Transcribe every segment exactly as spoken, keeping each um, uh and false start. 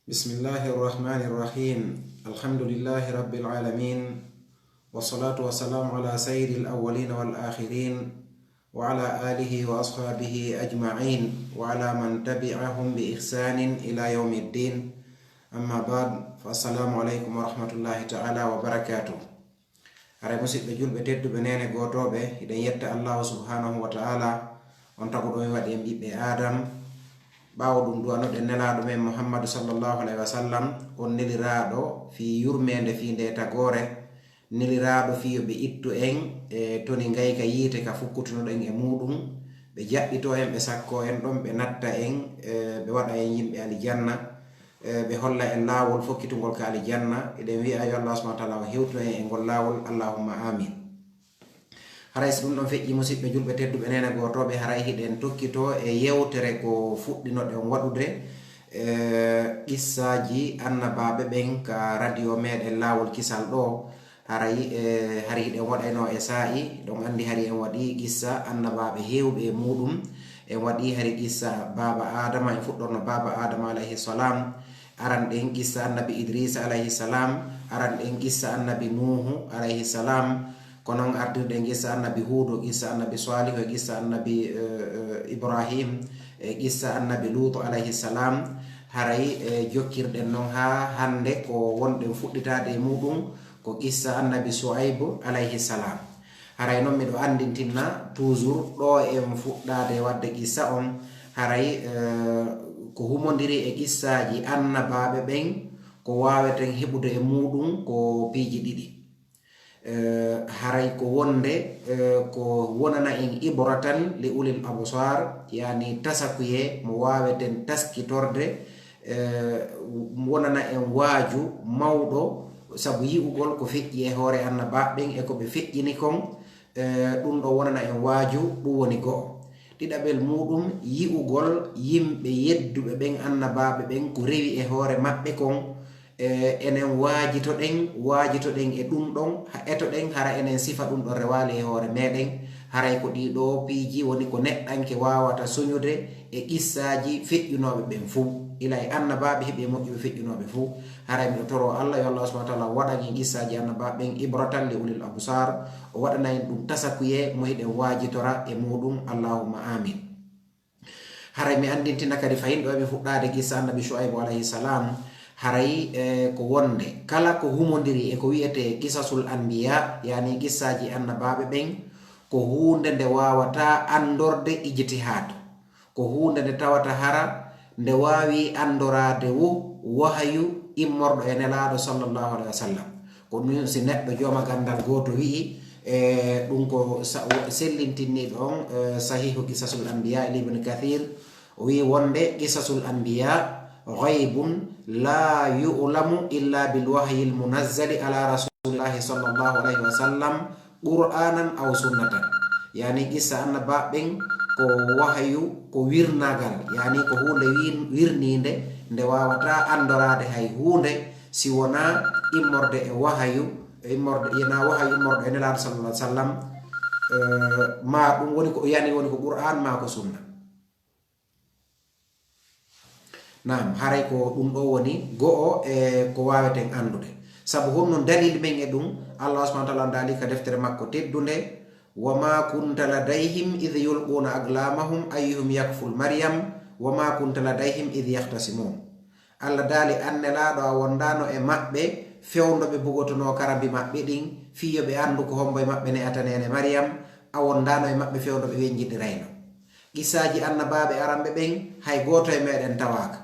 بسم الله الرحمن الرحيم. الحمد لله رب العالمين. والصلاة والسلام على سيد الأولين والآخرين وعلى آله وأصحابه أجمعين وعلى من تبعهم بإحسان إلى يوم الدين. أما بعد، فالسلام عليكم ورحمة الله تعالى وبركاته. Haray musidɓe julɓe tedduɓe, neene gootooɓe, hiɗen yetta Allahu subhanahu wa ta'ala, on taguɗo en waɗi en ɓiɓɓe Adam. Ɓaawo ɗum du'anoɗen Nelaaɗo men Muhammadu sallallahu alayhi wa sallam, on neliraaɗo fii yurmeende fii ndee tagoore, neliraaɗo fii yo ɓe ittu en e toni ngayka yiite ka fukkutunoɗen e muuɗum, ɓe jaɓɓitoo en, ɓe sakkoo en ɗon, ɓe natta en, e ɓe waɗa en yimɓe alijanna. E, ɓe holla en laawol fokkitungol ka alijanna. Eɗen wi'a yo Allah subhanahu wa ta'ala o hewtino en e ngol laawol, Allahumma amin. Haray si ɗum ɗon feƴƴi, musidɓe julɓe tedduɓe, neene gootooɓe, haray hiɗen tokkitoo e yewtere ko fuɗɗinoɗen waɗude, e, qissaaji annabaaɓe ɓen ka radio meɗen Laawol Kisal ɗoo. Haray, e, hari hiɗen waɗaynoo e saa'i, ɗon anndi hari en waɗi qissa annabaaɓe heewɓe e muuɗum. En waɗi hari qissa baaba Aadama, en fuɗɗorno baaba Aadama alayhi salam. Aran ɗen qissa annabi Idrisa alayhi salam. Aran ɗen qissa annabi Nuuhu alayhi salam. Ko non ardirɗen qissa annabi Huudu, qissa annabi Saalihu, e qissa annabi, e, e, Ibrahim, e qissa annabi Luutu alayhi salam. Haray, e, jokkirɗen non haa hannde ko wonɗen fuɗɗitaade e muuɗum, ko qissa annabi Su'aybu alayhi salam. Haray non miɗo anndintinna toujours ɗoo en fuɗɗaade waɗde qissa on, haray, e, ko humondiri e qissaaji annabaaɓe ɓen, ko waaweten heɓude e muuɗum ko piiji ɗiɗi. E, haray ko wonde, e, ko wonana en ibratan li ulil absar, yani tasakuye mo waaweten taskitorde, e, wonana en waaju mawɗo, sabu yi'ugol ko feƴƴi e hoore annabaaɓe ɓen e ko ɓe feƴƴini kon, e, ɗum ɗo wonana en waaju, ɗum woni go'o. Ɗiɗaɓel muuɗum, yi'ugol yimɓe yedduɓe ɓen, annabaaɓe ɓen, ko rewi e hoore maɓɓe kon, e, enen waajitoɗen, waajitoɗen e ɗum ɗon, ha-, etoɗen, hara enen sifa ɗum ɗon rewaali e hoore meɗen, haray ko ɗii ɗoo piiji woni ko neɗɗanke waawata soñude e qissaaji feƴƴunooɓe ɓen fuu, ila e annabaaɓe heɓi e moƴƴuɓe feƴƴunooɓe fuu. Haray miɗo toroo Allah, yo Allah subhanahu wa ta'ala waɗan en qissaaji annabaaɓe ɓen ibratan li ulil absar, o waɗana en ɗum tasakuye mo hiɗen waajitora e muuɗum. Allahumma amin. Haray mi anndintina kadi fahin ɗo e mi fuɗɗaade qissa annabi Shu'aybu alayhi salam, haray, e, ko wonde kala ko humondiri e ko wi'etee qisasul anbiya, yani qissaaji annabaaɓe ɓen, ko huunde nde waawataa anndorde ijtihaad. Ko huunde nde tawata hara nde waawi anndoraade wo wahayu immorɗo e Nelaaɗo sallallahu alayhi wa sallam. Ko ɗum si neɗɗo jooma ganndal gooto wi'i, e, ɗum ko sa-, sellintinniiɗo on, e, Sahihu Qisasul Anbiya li Ibn Kathir, o wi'i wonde Qisasul Anbiya ghaybun la yu'lamu illa bil wahyil munazzali ala Rasulillahi sallallahu alayhi wa sallam, Qur'anan aw sunnatan. Yani qissa annabaaɓe ɓen ko wahayu, ko wirnagal, yani ko huunde wir-, wirniinde nde waawataa anndoraade hay huunde si wonaa immorde e wahayu, immorde, yana wahayu immorde e Nelaaɗo sallallahu alayhi wa sallam, e, ma ɗum woni ko, yani woni ko Qur'an ma ko sunna. Naam, haray ko ɗum ɗo woni go'o e ko waaweten anndude. Sabu honno dalil men e ɗum? Allah subhanahu wa ta'ala daali ka deftere makko teddunde, "Wa ma kunta ladayhim idh yulquna aqlamahum ayyuhum yakful Maryam, wa ma kunta ladayhim idh yahtasimun." Allah daali, an Nelaaɗo, a wondaano e maɓɓe fewndo ɓe bugotonoo karambi maɓɓe ɗin, fii yo ɓe anndu ko hombo e maɓɓe ne'ata neene Maryam, a wondaano e maɓɓe fewndo ɓe wenjindirayno. Qissaaji annabaaɓe aranɓe ɓen, hay gooto e meɗen tawaaka.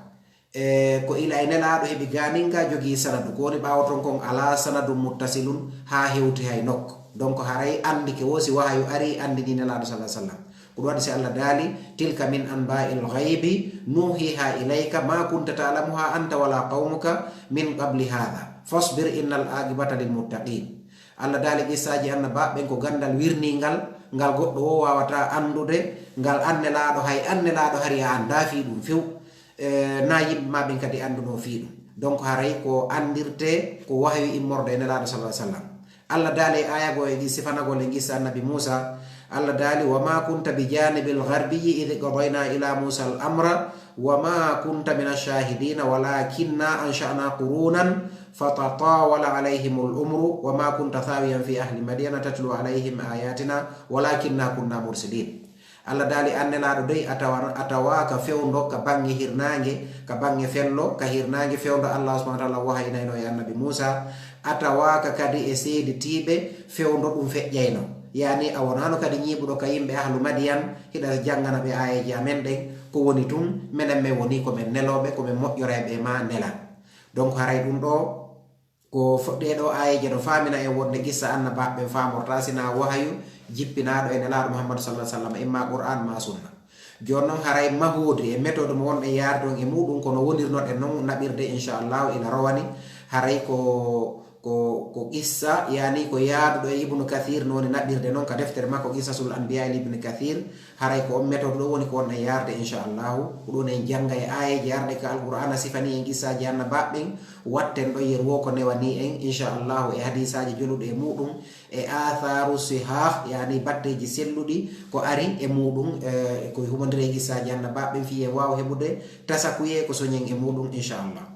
E ko ila e Nelaaɗo heɓi gaaninga jogii sanadu, ko woni ɓaawo ton kon alaa sanadu muttasilun haa hewti hay nokku. Donc haray anndike wo si wahayu ari anndini Nelaaɗo sallallahu alayhi wa sallam. Ko ɗum waɗi si Allah daali, "Tilka min anba'il ghaybi nuhiha ilayka ma kunta ta'lamuha anta wala qawmuka min qabli hadha. Fasbir innal aqibata lil muttaqin." Allah daali qissaaji annabaaɓe ɓen ko ganndal wirniingal, ngal goɗɗo wo waawataa anndude, ngal an Nelaaɗo, hay an Nelaaɗo hari a anndaa fii ɗum few, e, naa yimɓe maa ɓen kadi anndunoo fii ɗum. Donc haray ko anndirtee ko wahayu immorde e Nelaaɗo sallallahu alayhi wa sallam. Allah daali e aaya goo e ɗi sifanagol e qissa annabi Muusa, Allah daali, "وما كنت بجانب الغربي إذ قضينا إلى موسى الأمر وما كنت من الشاهدين ولكنا أنشأنا قرونا فتطاول عليهم العمر وما كنت ثاويا في أهل مدين تتلو عليهم آياتنا ولكنا كنا مرسلين." Allah daali, "An Nelaaɗo dey, a tawa-, a tawaaka fewndo ka baŋŋe hirnaange, ka baŋŋe fello, ka hirnaange fewndo Allah subhanahu wa ta'ala wahaynayno e Annabi Muusa. A tawaaka kadi e seeditiiɓe fewndo ɗum feƴƴayno." Yaani, a wonaano kadi ñiiɓuɗo ka yimɓe ahlu Madiyan, hiɗa janngana ɓe aayeeje amen ɗen, ko woni tun, menen men woni ko men nelooɓe, ko men moƴƴorayɓe e maa nelal. Donc, haray ɗum ɗoo, ko fo-, ɗee ɗoo aayeeje no faamina en wonde qissa annabaaɓe ɓen faamortaa sinaa wahayu jippinaaɗo e Nelaaɗo Muhammadu sallallahu alaihi wasallam, imma Qur'an ma sunna. Jooni non, haray mahoodi e méthode mo wonɗen yaarde on e muuɗum, kono wonirnoɗen non naɓirde, inchallahu, ina rowani. Haray ko, ko, ko qissa, yaani ko yaaduɗo e Ibnu Kathir no woni naɓirde non ka deftere makko Qisasul Anbiya li Ibni Kathir. Haray ko on méthode ɗo woni ko wonɗen yaarde, inchallahu. Ko ɗum en jannga e aayeeje arɗe ka Alqur'aana sifani en qissaaji annabaaɓe ɓen, watten ɗo yer wo ko newani en, inchallahu, e hadiisaaji joluɗi e muuɗum, e athaaru sihah, yaani batteeji selluɗi ko ari e muuɗum, e ko humondiri e qissaaji annabaaɓe ɓen, fii en waawa heɓude tasakuye ko soñen e muuɗum, inchallah.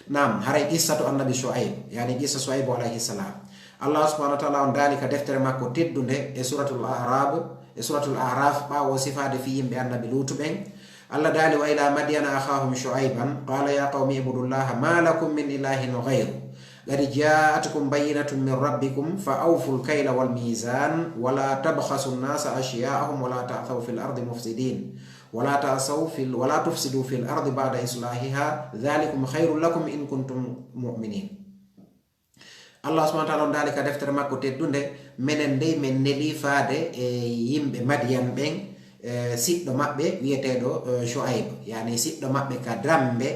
Naam, haray qissatu Annabi Shu'ayb, yaani qissa Shu'aybu alayhi salam. Allah subhanahu wa ta'ala on daali ka deftere makko teddunde e Suratul A'rab, e Suratul A'raf, ɓaawo o sifaade fii yimɓe Annabi Luutu ɓen. Allah daali, "وإلى مدين أخاهم شعيبا قال يا قوم اعبدوا الله ما لكم من إله غيره قد جاءتكم بينة من ربكم فأوفوا الكيل والميزان ولا تبخسوا الناس أشياءهم ولا تعثوا في الأرض مفسدين ولا تعثوا في ال-، ولا تفسدوا في الأرض بعد إصلاحها ذلكم خير لكم إن كنتم مؤمنين." Allah subhanahu wa ta'ala on daali ka deftere makko teddunde, menen dey men neli faade e yimɓe Madiyan ɓen, e siɗɗo maɓɓe wi'eteeɗo, e, Shu'ayb, yaani siɗɗo maɓɓe ka dambe,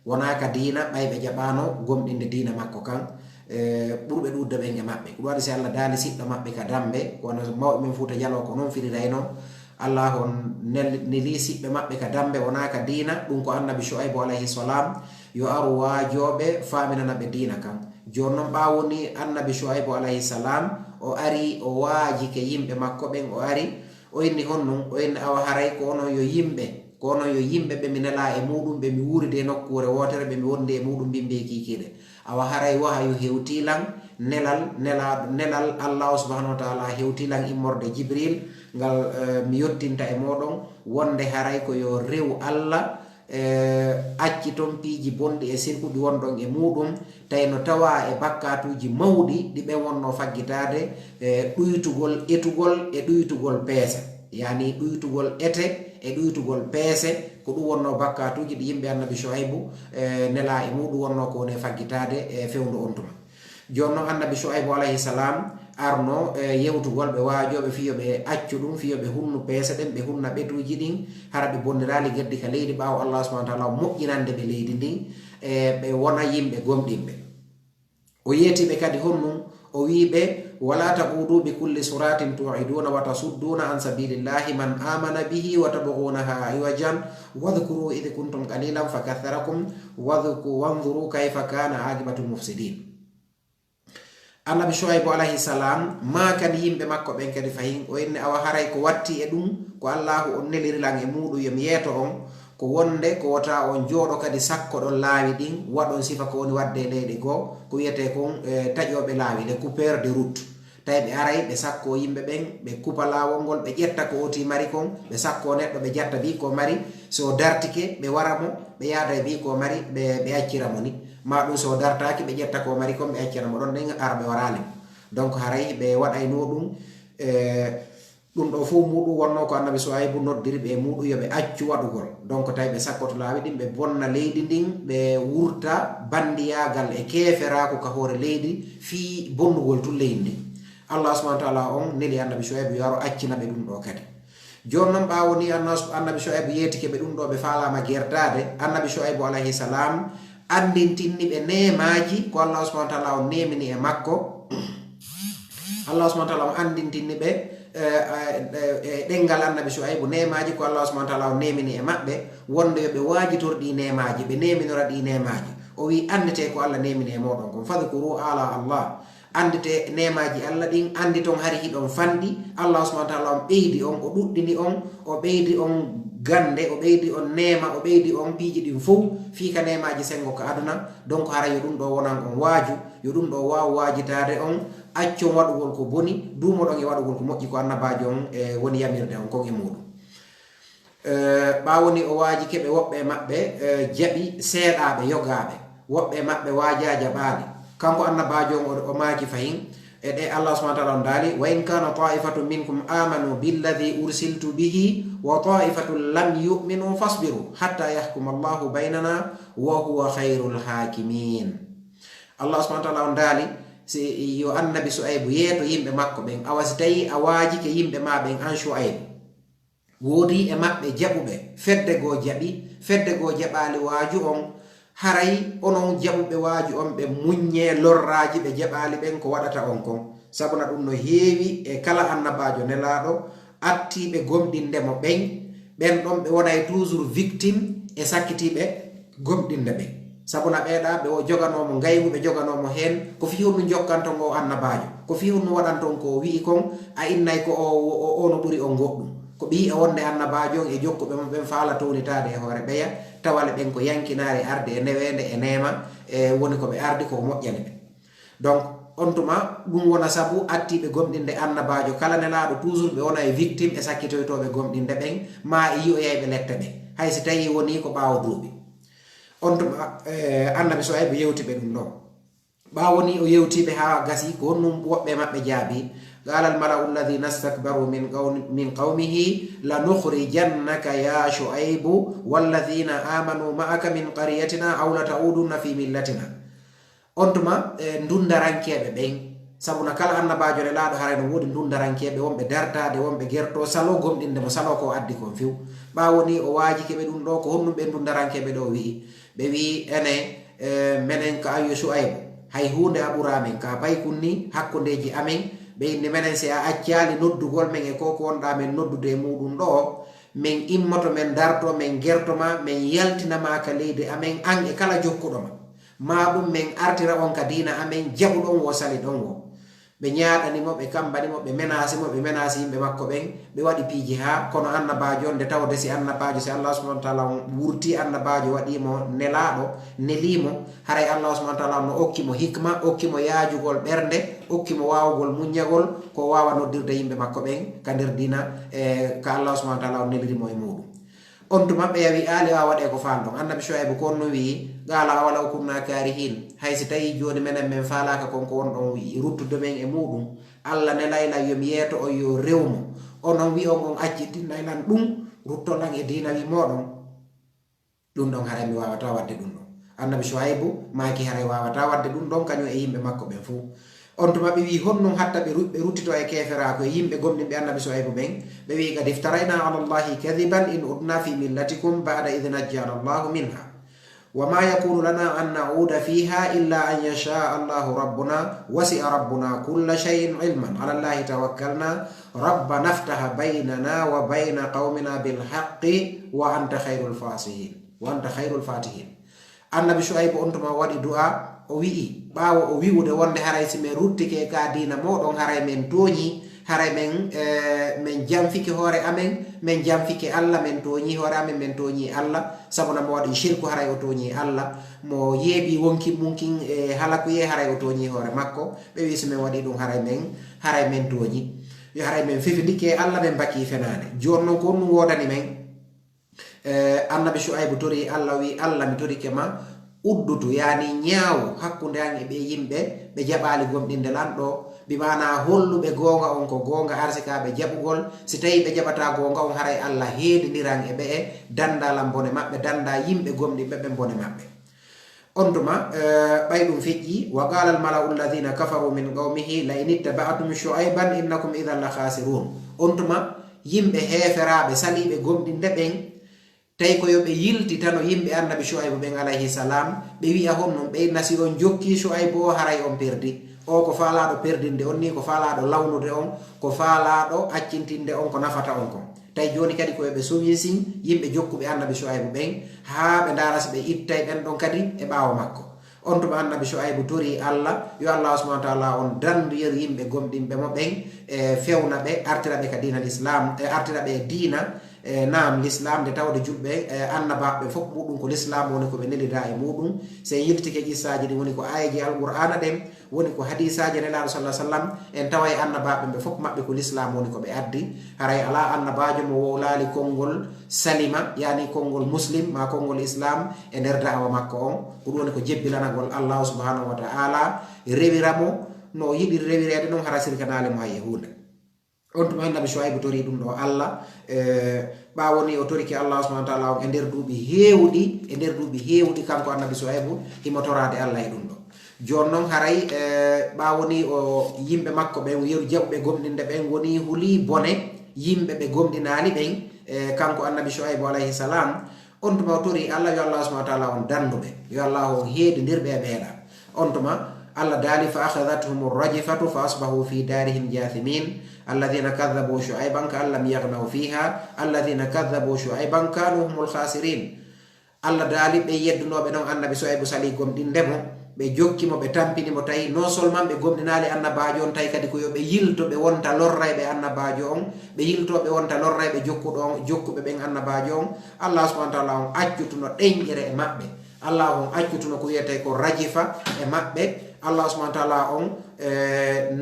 wonaa ka diina, ɓay ɓe jaɓaano gomɗinde diina makko kan, e, ɓurɓe ɗuuɗude ɓen e maɓɓe. Ko ɗum waɗi si Allah daali siɗɗo maɓɓe ka dambe, ko wano mawɓe men Fuuta Jaloo ko non firirayno, Allah on nel-, neli siɓɓe maɓɓe ka dambe wonaa ka diina, ɗum ko Annabi Shu'aybu alayhi salam, yo aru waajooɓe faaminana ɓe diina kan. Jooni non, ɓaawo ni Annabi Shu'aybu alayhi salam, o ari, o waajike yimɓe makko ɓen, o ari, o inni honɗum, o inni awa haray ko onon yo yimɓe, ko onon yo yimɓe ɓe mi nelaa e muuɗum, ɓe mi wuuridi e nokkuure wootere, ɓe mi wondi e muuɗum bimbi e kiikiiɗe. Awa haray wahayu hewtii lan, nelal, nelaaɗo, nelal Allahu subhanahu wa ta'ala hewtii lan immorde Jibril, ngal, eh, mi yottinta e mooɗon, wonde haray ko yo rew Allah, eh, acci ton piiji bonɗi e sirkuɗi wonɗon e muuɗum, tawi no tawaa e bakkaatuuji mawɗi ɗi ɓen wonnoo faggitaade, eh, ɗuytugol etugol e ɗuytugol peese. Yaani ɗuytugol ete e ɗuytugol peese, ko ɗum wonnoo bakkaatuuji ɗi yimɓe Annabi Shu'aybu, eh, nelaa e muuɗum wonnoo ko woni e faggitaade e fewndo on tuma. Jooni non Annabi Shu'aybu alayhi salam arno, eh, yewtugol ɓe waajooɓe fii yo ɓe accu ɗum, fii yo ɓe hunnu peese ɗen, ɓe hunna ɓetuuji ɗin, hara ɓe bonniraali geddi ka leydi ɓaawo Allah subhanahu wa ta'ala moƴƴinande ɓe leydi ndin, e ɓe wona yimɓe gomɗinɓe. O yeeti ɓe kadi honɗum, o wi'i ɓe, "ولا تقعدوا بكل صراط توعدون وتصدون عن سبيل الله من آمن به وتبغونها عوجا واذكروا إذ كنتم قليلا فكثركم واذكروا وانظروا كيف كان عاقبة المفسدين." Annabi Shu'aybu alayhi salam maakani yimɓe makko ɓen kadi fahin, o inni, awa haray ko watti e ɗum, ko Allahu on neliri lan e muuɗum yo mi yeeto on, ko wonde ko wota on jooɗo kadi sakkoɗon laawi ɗin, waɗon sifa ko woni wadde e leyɗe goo, ko wi'etee kon, eh, taƴooɓe laawi, les coupeurs de route. Tawi ɓe aray, ɓe sakkoo yimɓe ɓen, ɓe kupa laawol ngol, ɓe ƴetta ko ooti mari kon, ɓe sakkoo neɗɗo, ɓe ƴetta ɓii ko mari, so dartike, ɓe wara mo, ɓe yaada e ɓii ko mari, ɓe, ɓe accira mo ni. Maa ɗum so dartaaki, ɓe ƴetta ko mari kon, ɓe accana mo ɗon, ɗen ara ɓe waraali mo. Donc, haray ɓe waɗayno ɗum, eh, ɗum ɗo fof muuɗum wonnoo ko Annabi Suwaybu noddiri ɓe e muuɗum yo ɓe accu waɗugol. Donc, tawi ɓe sakkoto laawi ɗin, ɓe bonna leydi ndin, ɓe wurta banndiyaagal e keeferaaku ka hoore leydi, fii bonnugol tun leydi ndin. Allah subhanahu wa ta'ala on neli Annabi Suwaybu yo aro accina ɓe ɗum ɗo kadi. Jooni non, ɓaawo ni Anna-, Annabi Suwaybu yeetike ɓe ɗum ɗo, ɓe faalaama gertaade, Annabi Suwaybu alayhi salam anndintinni ɓe neemaaji ko Allah subhanahu wa ta'ala on neemini e makko. Allah subhanahu wa ta'ala on anndintinni ɓe, eh, eh, eh, e ɗenngal Annabi Suwaybu neemaaji ko Allah subhanahu wa ta'ala on neemini e maɓɓe, wonde yo ɓe waajitor ɗi neemaaji, ɓe neeminora ɗi neemaaji. O wi'i, "Annditee ko Allah neemini e mooɗon kon. Fadhkuru ala Allah." Anndite neemaaji Allah ɗin, annditon hari hiɗon fanɗi. Allah subhanahu wa taala on ɓeydi on, o ɗuɗɗini on, o ɓeydi on gannde, o ɓeydi on neema, o ɓeydi on piiji ɗin fow fii ka neemaaji senngo ka aduna. Donc haray yo ɗum ɗo wonan on waaju, yo ɗum ɗo waaw waajitaade on, accon waɗugol ko boni, duumoɗon e waɗugol ko moƴƴi, ko annabaajo on e woni yamirde on kon e muuɗum. Eh, ɓaawo ni o waajike ɓe, woɓɓe e maɓɓe, eh, jaɓi seeɗaaɓe yogaaɓe, woɓɓe e maɓɓe waajaa jaɓaali. Kanko annabaajo on o, o maaki fahin, e ɗe Allah subhanahu wa taala on daali, "Wa in kana ta'ifatun minkum amanu billadhi ursiltu bihi wa ta'ifatun lam yu'minu fasbiru hatta yahkuma Allahu baynana wa huwa khayrul hakimin." Allah subhanahu wa taala on daali, si yo annabi Su'aybu yeeto yimɓe makko ɓen, awa si tawi a waajike yimɓe ma ɓen an Su'aybu, woodi e maɓɓe jaɓuɓe, fedde goo jaɓi, fedde goo jaɓaali waaju on, haray onon jaɓuɓe waaju on ɓe muññee lorraaji ɓe jaɓaali ɓen ko waɗata on kon. Sabuna ɗum no heewi e kala annabaajo nelaaɗo, attiiɓe gomɗinde mo ɓen, ɓen ɗon ɓe wonay toujours victime e sakkitiiɓe gomɗinde ɓen. Sabuna ɓeeɗa ɓe o joganoo mo ngaygu, ɓe joganoo mo heen, ko fii honɗum jokkanton oo annabaajo? Ko fii honɗum waɗanton ko o wi'i kon? A innay ko o, o, o no ɓuri on goɗɗum. Ko ɓe yi'a wonde annabaajo on e jokkuɓe mo ɓen faala townitaade e hoore ɓeya, tawale ɓen ko yankinaare arde e neweende e neema, e woni ko ɓe ardi ko o moƴƴani ɓe. Donc, on tuma, ɗum wona sabu attiiɓe gomɗinde annabaajo kala nelaaɗo, toujours ɓe wona e victime e sakkitoytooɓe gomɗinde ɓen, maa e yi'oyayɓe lette ɓen, hay si tawii wonii ko ɓaawo duuɓi. On tuma, eh, annabi Su'aybu yewti ɓe ɗum ɗon. Ɓaawo ni o yewti ɓe haa gasi, ko honɗum woɓɓe maɓɓe jaabi? قال الملأ الذين استكبروا من قوم-، من قومه لنخرجنك يا شعيب والذين آمنوا معك من قريتنا أو لتعودن في ملتنا. On tuma, eh, ndundarankeeɓe ɓen, sabuna kala annabaajo nelaaɗo haray no woodi ndundarankeeɓe, wonɓe dartaade, wonɓe gerto, saloo gomɗinde mo, saloo ko o addi kon few. Ɓaawo ni o waajike ɓe ɗum ɗo, ko honɗum ɓen ndundarankeeɓe ɗo wi'i? Ɓe wi'i, ene, eh, menen ka ayyo Su'aybu, hay huunde a ɓuraa men, ka paykun ni hakkundeeji amen. Ɓe inni menen, si a accaali noddugol men e ko ko wonɗaa men noddude e muuɗum ɗo, men immoto, men darto, men gerto ma, men yaltina ma ka leydi amen, an e kala jokkuɗo ma. Maa ɗum men artira on ka diina amen, jaɓuɗon wo, saliɗon wo. Ɓe ñaaɗani mo, ɓe kammbani mo, ɓe menaasi mo, ɓe menaasi yimɓe makko ɓen, ɓe waɗi piiji haa, kono annabaajo on, nde tawde si annabaajo, si Allah subhanahu wa taala on wurti annabaajo, waɗi mo nelaaɗo, nelii mo, haray Allah subhanahu wa taala on no okki mo hikma, okki mo yaajugol ɓernde, okki mo waawugol muññagol, ko waawa noddirde yimɓe makko ɓen ka nder diina, e ka Allah subhanahu wa taala on neliri mo e muuɗum. On tuma ɓe wi'i, "Aali, a waɗee ko faalɗon." Annabi Shu'aybu ko on no wi'i, "Qaala awalaw kunna kaarihiin." Hay si tawii jooni menen men faalaaka kon ko wonɗon ruttude men e muuɗum, Allah nelaylan yo mi yeeto on yo rew mo. Onon wi'on on accitinnay lan ɗum, rutton lan e diina wi mooɗon. Ɗum ɗon haray mi waawataa waɗde ɗum ɗon. Annabi Shu'aybu maaki haray waawataa waɗde ɗum ɗon, kañum e yimɓe makko ɓen fuu. On tuma ɓe wi'i, "Honɗum hatta ɓe ru-, ɓe ruttito e keeferaaku e yimɓe gomɗinɓe Annabi Shu'aybu ɓen?" Ɓe wi'i, "Qad iftaraynaa alaa Llaahi kadiban in udnaa fii millatikum ba'da idh najjaanaa Llaahu minhaa. Wa maa yakuunu lanaa an na'uuda fiihaa illaa an yashaa'a Llaahu rabbunaa, wasi'a rabbunaa kulla shay'in ilman. Alaa Llaahi tawakkalnaa. Rabbanaa iftah baynanaa wa bayna qawminaa bil haqqi wa anta khayrul faasihiin, wa anta khayrul faatihiin." Annabi Shu'aybu on tuma waɗi du'a, o wi'i, ɓaawo o wi'ude wonde haray si men ruttike ka diina mooɗon, haray men tooñi, haray men, eh, men janfike hoore amen, men janfike Allah, men tooñi hoore amen, men tooñi Allah, sabu na mo waɗi shirku, haray o tooñi Allah, mo yeeɓi wonki mum kin e halakuyee, haray o tooñi hoore makko. Ɓe wi'i, "Si men waɗi ɗum, haray men, haray men tooñi. Yo haray men fifindike Allah, men bakii fenaande." Jooni non ko honɗum woodani men? Eh, Annabi Shu'aybu torii Allah, wi'i, "Allah, mi torike ma, uddutu, yaani ñaawu hakkunde an e ɓee yimɓe, ɓe jaɓaali gomɗinde lan ɗo, bi maanaa holluɓe goonga on ko goonga, arsikaaɓe jaɓugol. Si tawii ɓe jaɓataa goonga on, haray Allah heedindiran e ɓe'e, dannda lan bone maɓɓe, dannda yimɓe gomɗinɓe ɓen bone maɓɓe." On tuma, eh, ɓay ɗum feƴƴi, "Wa qaala al-mala'u alladhiina kafaruu min qawmihi la in ittaba'tum Shu'ayban innakum idhan la khaasiruun." On tuma, yimɓe heeferaaɓe saliiɓe gomɗinde ɓen, tawi ko yo ɓe yiltitano yimɓe Annabi Shu'aybu ɓen, alayhi salaam, ɓe wi'a, "Honɗum ɓe inna si on jokkii Shu'aybu o, haray on perdi. O ko faalaaɗo perdinde on nii, ko faalaaɗo lawnude on, ko faalaaɗo accintinde on ko nafata on kon." Tawi jooni kadi ko yo ɓe sowinsin yimɓe jokkuɓe Annabi Shu'aybu ɓen, haa ɓe ndaara si ɓe ittay ɓen ɗon kadi e ɓaawo makko. On tuma annabi Shu'aybu tori Allah, yo Allah subhanahu wa ta'ala on dandu yeru yimɓe gomɗinɓe mo ɓen, e fewna ɓe, artira ɓe ka diina l'islam, e artira ɓe diina, e naam l'islam, nde tawde julɓe, e annabaaɓe fof muɗum ko l'islam woni ko ɓe nelida e muɗum. Si en yiltike qissaaji ɗin woni ko aayeeji alqur'aana ɗen, woni ko hadiisaaji Nelaaɗo sallallahu alaihi wasallam, en taway annabaaɓe ɓe fof maɓɓe ko l'islam woni ko ɓe addi. Haray alaa annabaajo mo wowlaali konngol salima, yani konngol muslim, ma konngol islam e nder da'awa makko on. Ko ɗum woni ko jebbilanagol Allah subhanahu wa ta'ala, rewira mo no yiɗiri rewireede non, hara sirkanaali mo hay e huunde. On tuma annabi Shu'aybu tori ɗum ɗo Allah, e, ɓaawo ni o torike Allah subhanahu wa ta'ala on e nder duuɓi heewuɗi, e nder duuɓi heewuɗi kanko annabi Shu'aybu himo toraade Allah e ɗum ɗo. Jooni non haray, e, ɓaawo ni o yimɓe makko ɓen, yeru jaɓuɓe gomɗinde ɓen woni huli bone yimɓe ɓe gomɗinaali ɓen, e, kanko annabi Shu'aybu alayhi salam. On tuma o tori Allah, yo Allah subhanahu wa ta'ala on dandu ɓe, yo Allah on heedindir ɓe e ɓeeɗa. On tuma Allah daali, "Fa akhadhathum ar-rajfatu fa asbahu fi darihim jathimin. Alladhina kadhabu Shu'ayban ka'an lam yaghnaw fiha. Alladhina kadhabu Shu'ayban kanu humul khasirin." Allah daali, ɓe yeddunooɓe non annabi Shu'aybu sali gomɗinde mo, ɓe jokki mo, ɓe tampini mo, tawi non seulement ɓe gomɗinaali annabaajo on, tawi kadi ko yo ɓe yilto ɓe wonta lorrayɓe annabaajo on, ɓe yilto ɓe wonta lorrayɓe jokkuɗo on, jokkuɓe ɓen annabaajo on. Allah subhanahu wa ta'ala on accutuno ɗenƴere e maɓɓe. Allah on accutuno ko wiyetee ko rajifa e maɓɓe. Allah subhanahu wa ta'ala on, e,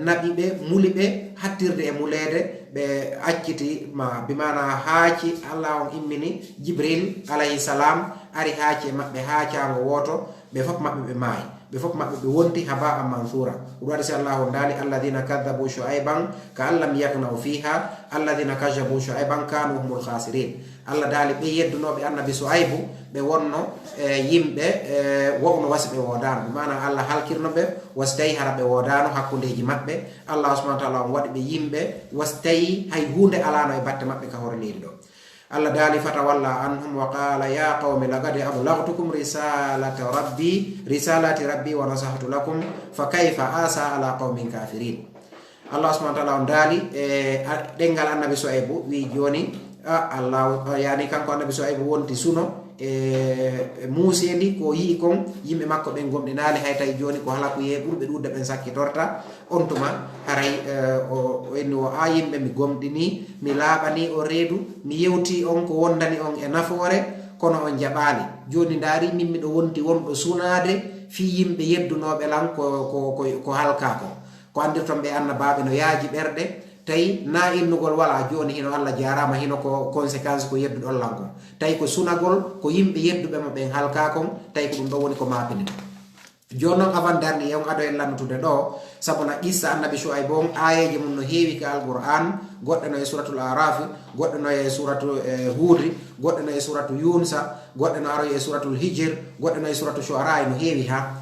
naɓi ɓe, muli ɓe, hattirde e muleede, ɓe acciti ma, bi maana haaci, Allah on immini Jibril alayhi salam, ari haaci e maɓɓe haacaango wooto, ɓe fof maɓɓe ɓe maayi, ɓe fof maɓɓe ɓe wonti haba'an manthura. Ko ɗum waɗi si Allah on daali, "Alladhina kadhabu Shu'ayban ka'an lam yaghnaw fiha, alladhina kadhabu Shu'ayban kanu humul khasirin." Allah daali, ɓe yeddunooɓe annabi Shu'aybu, ɓe wonno, e, yimɓe, e, wa'uno wasi ɓe woodaano. Bi maana Allah halkirno ɓe, wasi tawi hara ɓe woodaano hakkundeeji maɓɓe. Allah subhanahu wa ta'ala on waɗi ɓe yimɓe, wasi tawi hay huunde alaano e batte maɓɓe ka hoore leydi ɗo. Allah daali, "Fatawalla anhum wa qala ya qawmi laqad ablaghtukum risalata rabbi, risalati rabbi wa nasahtu lakum, fa kayfa asa ala qawmin kafirin." Allah subhanahu wa ta'ala on daali, e, a-, ɗengal annabi Shu'aybu, wi jooni, a, Allah, a, yani kanko annabi Shu'aybu wonti suno, e, e muuseendi ko yi'i kon, yimɓe makko ɓen gomɗinaali, hay tawi jooni ko halakuyee ɓurɓe ɗuuɗde ɓen sakkitorta. On tuma, haray, e, o, o inni o, a yimɓe, mi gomɗini, mi laaɓani on reedu, mi yewti on ko wondani on e nafoore, kono on jaɓaali. Jooni ndaari, min miɗo wonti wonɗo sunaade fii yimɓe yeddunooɓe lan ko, ko, ko, ko halkaa kon. Ko anndirton ɓe annabaaɓe no yaaji ɓerɗe, tawi na innugol walaa, jooni hino Allah jaaraama, hino ko conséquence ko yedduɗon lan kon. Tawi ko sunagol, ko yimɓe yedduɓe mo ɓen halkaa kon, tawi ko ɗum ɗon woni ko maapini ɗon. Jooni non avant dernier on ado en lannutude ɗo, sabu na qissa annabi Shu'aybu on, aayeeje mum no heewi ka Alqur'aan, goɗɗe no e suuratul A'raafi, goɗɗe no e suuratu, e, Huudi, goɗɗe no e suuratu Yuunusa, goɗɗe no aroy e suuratul Hijr, goɗɗe no e suuratu Shu'araa, no heewi ha.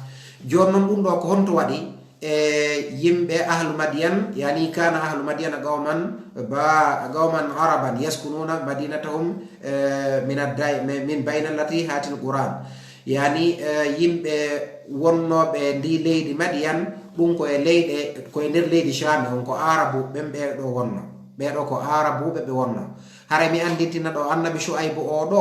Jooni non ɗum ɗo ko honto waɗi? E yimɓe ahlu Madiyan, yani kana ahlu Madiyana qawman ba, qawman araban yaskununa madinatahum, e, min ad-day-, min, min bayna allati hatil Qur'an. Yani, e, yimɓe wonnooɓe ndi leydi Madiyan, ɗum ko e leyɗe, ko e nder leydi Shami on, ko Arabu ɓen ɓe ɗo wonno. Ɓe ɗo ko Arabuɓe ɓe wonno. Haray mi anndintina ɗo annabi Shu'aybu o ɗo,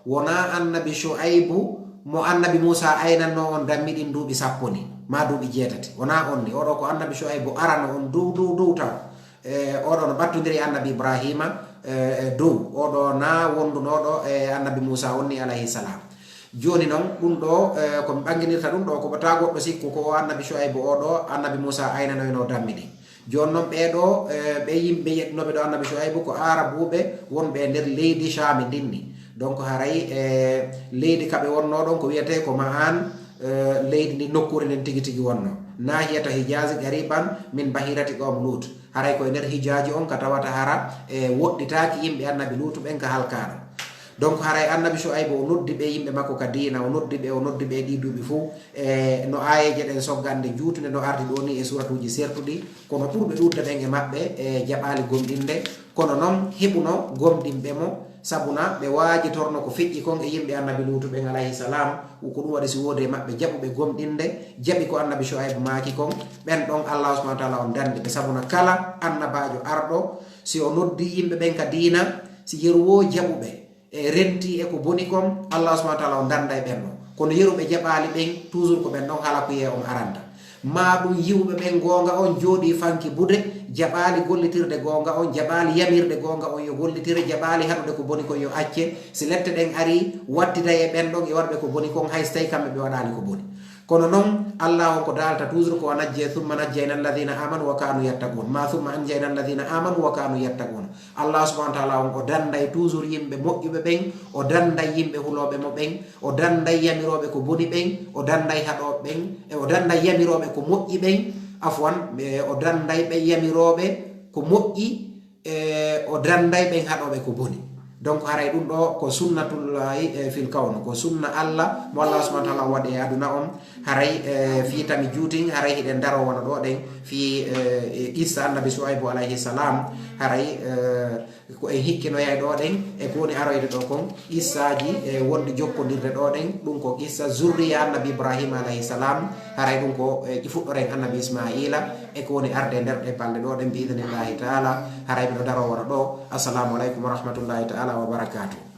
wonaa annabi Shu'aybu mo annabi Muusa aynanno on dammi ɗin duuɓi sappo ni, maa duuɓi jeetati. Wonaa on ni. Oɗo ko annabi Shu'aybu arano on dow, dow, dow taw. E, oɗo no ɓattondiri e annabi Ibrahima, e, e dow. Oɗo na wondunooɗo e annabi Muusa on ni, alayhi salam. Jooni non, ɗum ɗo, e, ko mi ɓannginirta ɗum ɗo, ko ɓe taa goɗɗo sikku ko o annabi Shu'aybu o ɗo, annabi Muusa aynanoyno dammi ɗin. Jooni non ɓee ɗo, e, ɓe yimɓe yeɗɗunooɓe ɗo annabi Shu'aybu ko Aarabuuɓe wonɓe e nder leydi Shaami ndin ni. Donc haray, e, leydi ka ɓe wonnoo ɗon ko wiyetee ko Ma'an, e, leydi ndi nokkuure nden tigi tigi wonnoo. Nahiyata Hijazi qariban min bahirati qawm Lut. Haray ko e nder Hijaaji on ka tawata hara, e, woɗɗitaaki yimɓe annabi Luutu ɓen ka halkaano. Donc haray annabi Shu'aybu o noddi ɓe yimɓe makko ka diina, o noddi ɓe, o noddi ɓe e ɗii duuɓi fuu. E, no aayeeje ɗen soggande juutunde no ardi ɗoo nii e suuratuuji sertuɗi, kono ɓurɓe ɗuuɗude ɓen e maɓɓe, e, jaɓaali gomɗinde. Kono non heɓuno gomɗinɓe mo, sabu na ɓe waajitorno ko feƴƴi kon e yimɓe annabi Luutu ɓen, alayhi salam. Ko ɗum waɗi si woodi e maɓɓe jaɓuɓe gomɗinde, jaɓi ko annabi Shu'aybu maaki kon, ɓen ɗon Allaahu subhaanahu wa ta'aalaa on danndi ɓe, sabu na kala annabaajo arɗo, si o noddi yimɓe ɓen ka diina, si yeru woo jaɓuɓe, e rentii e ko boni kon, Allaahu subhaanahu wa ta'aalaa on dannday ɓen ɗon. Kono yeru ɓe jaɓaali ɓen, toujours ko ɓen ɗon halakuyee on aranta. Maa ɗum yiwɓe ɓen goonga on jooɗii fanki buuɗe, jaɓaali gollitirde goonga on, jaɓaali yamirde goonga on yo gollitire, jaɓaali haɗude ko boni kon yo acce. Si lette ɗen arii, wattiday e ɓen ɗon e waɗuɓe ko boni kon, hay so tawii kamɓe ɓe waɗaali ko boni. Kono non, Allah on ko daalta toujours ko, "Wa najjee, summa najjayna alladhina amanu wa kanu yattaqun." Ma summa anjayna alladhina amanu wa kanu yattaqun. Allah subhanahu wa ta'ala on o danday toujours yimɓe moƴƴuɓe ɓen, o danday yimɓe hulooɓe mo ɓen, o danday yamirooɓe ko boni ɓen, o danday haɗooɓe ɓen, e o danday yamirooɓe ko moƴƴi ɓen, afwan, e o danday ɓe yamirooɓe ko moƴƴi, e o danday ɓen haɗooɓe ko boni. Donc haray ɗum ɗo ko sunnatullahi, e, fil kawn, ko sunna Allah mo Allah subhanahu wa ta'ala waɗi e aduna on. Haray, e, fii tami juutin, haray hiɗen daro wano ɗo ɗen fii, e, e qissa annabi Shu'aybu alayhi salam. Haray, e, ko en hikkinoyay ɗo ɗen e ko woni aroyde ɗo kon, qissaaji, e, wonɗi jokkondirde ɗo ɗen, ɗum ko qissa zurriya annabi Ibrahima alayhi salam. Haray ɗum ko, e, fuɗɗoren annabi Ismaila e ko woni arde e nder ɗe balɗe ɗo ɗen, bi idnillahi ta'ala. Haray miɗo daro wano ɗo. Assalamu alaikum wa rahmatullahi ta'ala wa barakatuh.